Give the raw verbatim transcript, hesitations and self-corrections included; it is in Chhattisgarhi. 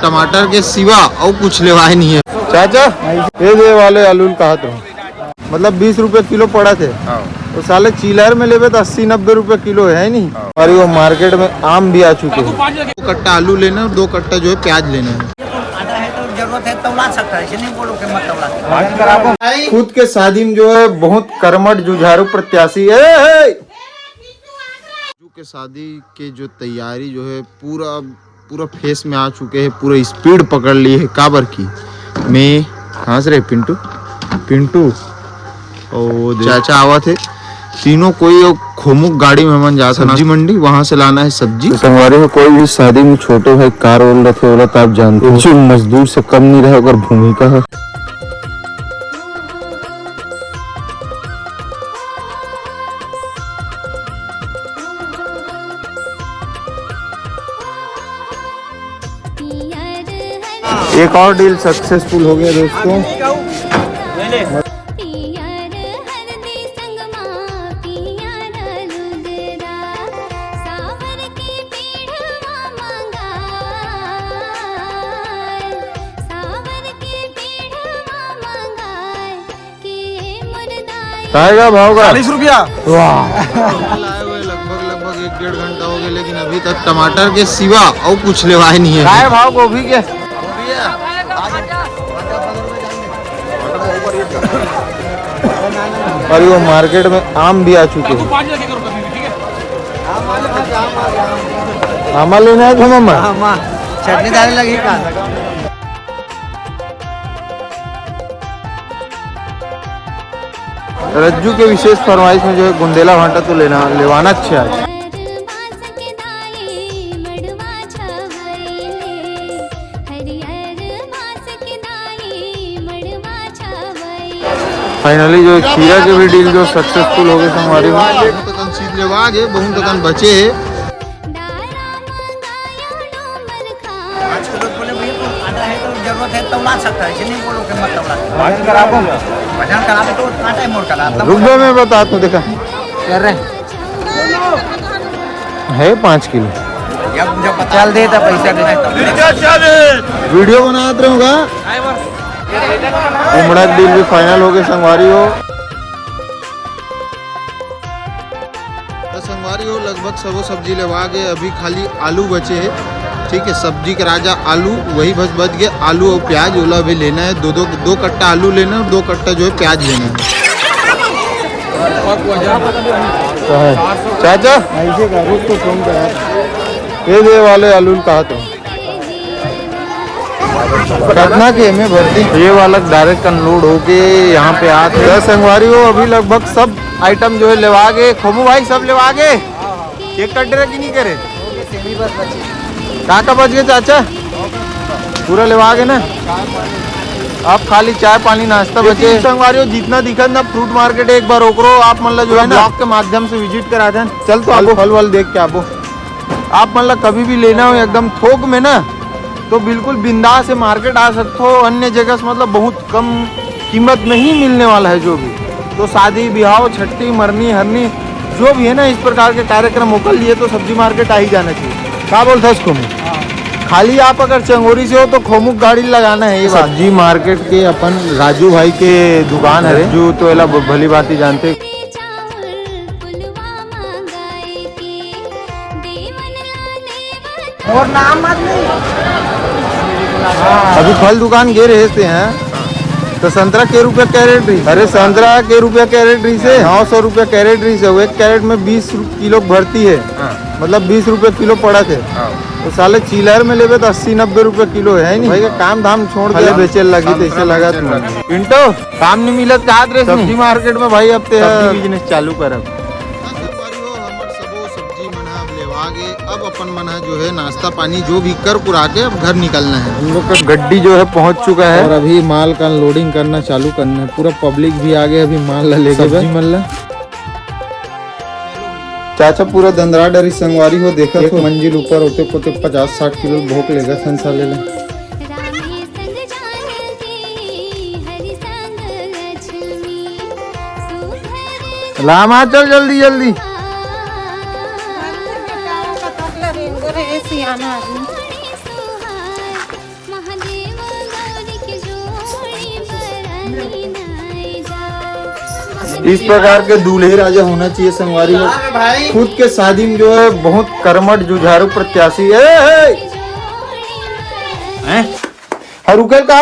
टमाटर के सिवा अउ कुछ लेवाए नहीं है। चाचा, ये दे वाले आलू ल कहा तो, मतलब, बीस रुपए किलो पड़ा थे। हाँ। तो साले चिलर में लेबे तो अस्सी नब्बे रुपए किलो है, है नहीं? हाँ। और वो मार्केट में आम भी आ चुके हैं। दो कट्टा आलू लेना है और दो कट्टा जो है प्याज लेना है। आधा है तो जरूरत है, तौला सकता है, ऐसे नहीं बोलो कि मत तौला। खुद के शादी में जो है बहुत कर्मठ जुझारू प्रत्याशी है। के शादी के जो तैयारी जो है पूरा, पूरा फेस में आ चुके हैं, पूरा स्पीड पकड़ लिए है। काबर की मैं, कहाँ से रे पिंटू, पिंटू, ओ दे। चाचा आवा थे, तीनों कोई, खोमुक गाड़ी में हमन जात हन सब्जी मंडी, वहां से लाना है सब्जी। तो संगवारी हो, कोई भी शादी में छोटे भाई कार ओल रथे, ओला तो आप जानते हो, जो मजदूर से कम नहीं रहे, ओकर भूमिका है। एक और डील सक्सेसफुल हो गया दोस्तों। काय का भाव का? चालीस रुपया। वाह। लाए हुए लगभग, लगभग एक डेढ़ घंटा हो गया, लेकिन अभी तक टमाटर के सिवा अउ कुछ लेवाए नहीं है। काय भाव गोभी के? और वो मार्केट में आम भी आ चुके हैं। आमा लेना है तो मामा? हाँ, माँ, चटनी डालने लगी का? रज्जू के विशेष फरमाइश में जो है गुंदेला भांटा तो लेना, लेवाना अच्छे आज। फाइनली जो है खीरा के भी डील जो सक्सेसफुल हो गए संगवारी हो। बहुत अकन चीज लेवा गे, बहुत अकन बचे है। आज के लोग बोले, "भैया, तो आटा है, तो जरूरत है, तौला सकता है, ऐसे नहीं बोलो कि मत तौला।" वजन कराबो। वजन कराबो तो आटा ही मोड़ करा। रुक जा, मैं बताता हूँ, देखा। कर रहे। है पाँच किलो। जब, जब बता चल दे तो पैसा दे। वीडियो बनात रहूंगा। कुमड़ा के डील भी फाइनल हो गए संगवारी हो। तो संगवारी हो, लगभग सबो सब्जी लेवा गए, अभी खाली आलू बचे है। ठीक है, सब्जी के राजा आलू, वही बस बच गए। आलू और प्याज, ओला भी लेना है। दो, दो, दो कट्टा आलू लेना है और दो कट्टा जो है प्याज लेना है। चाचा, ऐसे का रुक तो फोन करा। ये दे वाले आलू कहा तो। कतना के में भर्ती? ये वाला डायरेक्ट अनलोड होके यहाँ पे आते हैं। दस संगवारी हो, अभी लगभग सब आइटम जो है लेवा गए। खोमू भाई, सब लेवा गए? चेक कर रहे कि नहीं करे? का का बच गए चाचा? पूरा लेवा गए ना? अब खाली चाय पानी नाश्ता बचे। संगवारी हो, जितना दिखत ना फ्रूट मार्केट, एक बार ओकरो आप मन ला जो है ना ब्लॉग के माध्यम से विजिट करा दें। चल तो आबो, फल वल देख के आबो। आप मन ला कभी भी लेना हो एकदम थोक में ना, तो बिल्कुल बिंदास से मार्केट आ सकते हो। अन्य जगह से मतलब बहुत कम कीमत में ही मिलने वाला है जो भी। तो शादी, बिहाव, छट्टी, मरनी, हरनी, जो भी है ना, इस प्रकार के कार्यक्रम ओकर लिए तो सब्जी मार्केट आ ही जाना चाहिए। का बोलता है खोमू? खाली आप अगर चंगोरी से हो तो खोमू गाड़ी लगाना है, ये बात। सब्जी मार्केट के अपन राजू भाई के दुकान है, जो तो एला ब-, भली भांति जानते। और नाम मत नहीं। अभी फल दुकान गे रहे थे हैं, तो संतरा के रुपया कैरेट रही? अरे, संतरा के रुपया कैरेट रही से, नौ सौ रुपया कैरेट रही से। वो एक कैरेट में बीस किलो भरती है, हाँ। मतलब बीस रुपया किलो पड़ा थे। हाँ। तो साले चिलर में लेबे तो अस्सी नब्बे रुपया किलो है, है नहीं? भाई, काम धाम छोड़ के बेचे लगी, तो ऐसे लगा तुम। पिंटू, काम नहीं मिलत का हाथ रे सब्जी मार्केट में भाई, अब ते सब्जी बिजनेस चालू करब। संगवारी हो, हमर सबो सब्जी मन ह अब लेवा गे। अब अपन मन ह जो है नाश्ता पानी जो भी कर कुरा के अब घर निकलना है। हम लोग का गड्डी जो है पहुंच चुका है और अभी माल का अनलोडिंग करना चालू करना है। पूरा पब्लिक भी आ गए अभी माल ला लेके सब्जी मन ला। चाचा पूरा दंदरा डरी संगवारी हो, देखत एक हो। मंजिल ऊपर होते कोते पचास साठ किलो भोग लेगा संसार ले ले। लामा, चल जल्दी, जल्दी। सियाना आदमी। इस प्रकार के दूल्हे राजा होना चाहिए संगवारी हो। खुद के शादी में जो है बहुत कर्मठ जुझारू प्रत्याशी है। हैं? हाँ, रुके का?